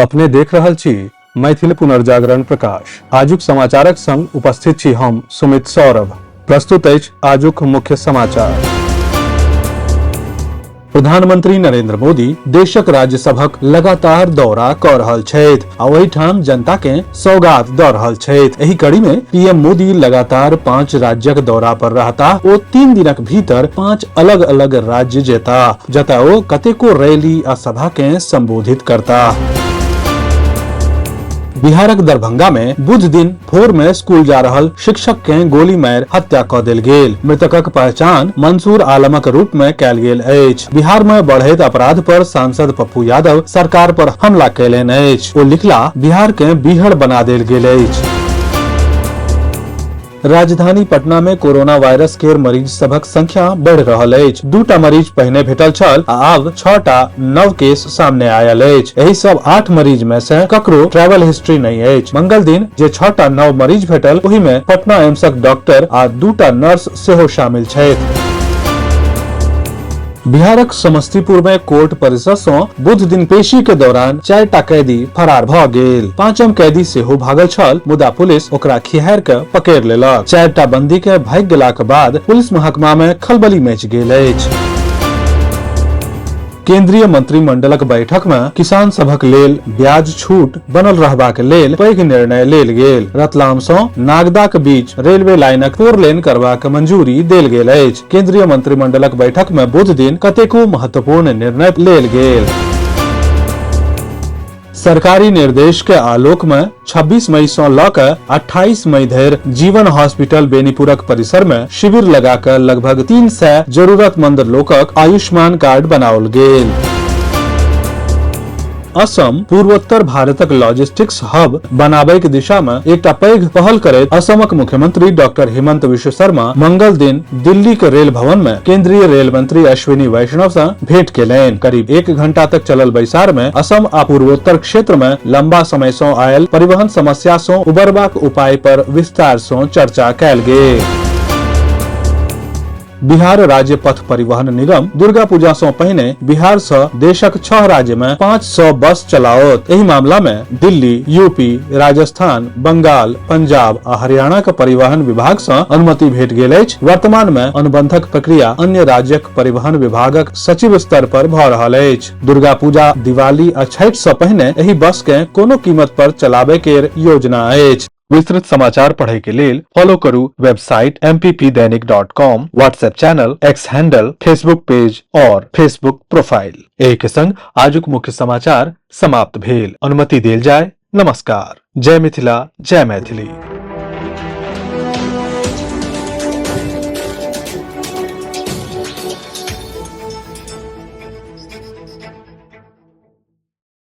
अपने देख रहल छी मैथिल पुनर्जागरण प्रकाश। आजुक समाचारक संग उपस्थित छी हम सुमित सौरभ। प्रस्तुत अछि आजुक मुख्य समाचार। प्रधानमंत्री नरेंद्र मोदी देशक राज्य सभक लगातार दौरा क रहल छथि आ ओहिठाम जनता के सौगात द रहल छथि। एहि कड़ी में पीएम मोदी लगातार 5 राज्यक दौरा पर रहता। ओ 3 दिनक भीतर 5 अलग अलग राज्य जेता, जतय ओ कतेको रैली आ सभा के संबोधित करता। बिहारक दरभंगा में बुध दिन भोर में स्कूल जा रहल शिक्षक के गोली मारि हत्या क देल गेल। मृतकक पहचान मंसूर आलमक रूप में कयल गेल अछि। बिहार में बढ़ैत अपराध पर सांसद पप्पू यादव सरकार पर हमला कयलनि अछि। ओ लिखला, बिहार के बीहड़ बना देल गेल अछि। राजधानी पटना में कोरोना वायरस के मरीज सभक संख्या बढ़ रहल अछि। 2टा मरीज पहिने भेटल छल आ आब 6टा नव केस सामने आयल अछि। एहि सब 8 मरीज में से ककरो ट्रैवल हिस्ट्री नहीं अछि। मंगल दिन जे 6टा नव मरीज भेटल ओहि में पटना एम्सक डॉक्टर आ 2टा नर्स सेहो शामिल छथि। बिहारक समस्तीपुर में कोर्ट परिसर से बुध दिन पेशी के दौरान 4टा कैदी फरार भ गेल। 5म कैदी सेहो भागल छल, मुदा पुलिस ओकरा खिहार के पकड़ लेलक। 4टा बंदी के भागि गेलाक बाद पुलिस महकमा में खलबली मचि गेल अछि। केंद्रीय मंत्रिमंडलक बैठक में किसान सभक लेल ब्याज छूट बनल रहबाक लेल पैघ निर्णय लेल गेल। रतलाम सँ नागदाक बीच रेलवे लाइनक 4 लेन करबाक मंजूरी देल गेल अछि। केंद्रीय मंत्रिमंडलक बैठक में बुध दिन कतेको महत्वपूर्ण निर्णय लेल गेल। सरकारी निर्देश के आलोक में 26 मई से ल के 28 मई धरि जीवन हॉस्पिटल बेनीपुरक परिसर में शिविर लगाकर लगभग 300 जरूरतमंद लोकक आयुष्मान कार्ड बनाओल गेल। असम पूर्वोत्तर भारतक लॉजिस्टिक्स हब बनाबय के दिशा में एकटा पैघ पहल करैत असमक मुख्यमंत्री डॉक्टर हिमंत विश्व शर्मा मंगल दिन दिल्ली के रेल भवन में केंद्रीय रेल मंत्री अश्विनी वैष्णव से भेंट केलनि। करीब 1 घंटा तक चलल बैसार में असम आ पूर्वोत्तर क्षेत्र में लंबा समय से आयल परिवहन समस्या से उबरबाक उपाय पर विस्तार से चर्चा कयल गेल। बिहार राज्य पथ परिवहन निगम दुर्गा पूजा से पहिने बिहार से देशक 6 राज्य में 500 बस चलाओत। एहि मामला में दिल्ली, यूपी, राजस्थान, बंगाल, पंजाब आ हरियाणा के परिवहन विभाग से अनुमति भेट गेल अछि। वर्तमान में अनुबंधक प्रक्रिया अन्य राज्यक परिवहन विभागक सचिव स्तर पर भ रहल अछि। दुर्गा पूजा, दिवाली आ छठ से पहिने एहि बस के कोनो कीमत पर चलाबे के योजना अछि। विस्तृत समाचार पढ़े के लेल फॉलो करू website mppdainik.com, WhatsApp channel, X handle, Facebook page और फेसबुक प्रोफाइल। एहि के संग आजुक मुख्य समाचार समाप्त भेल। अनुमति देल जाय। नमस्कार। जय मिथिला, जय मैथिली।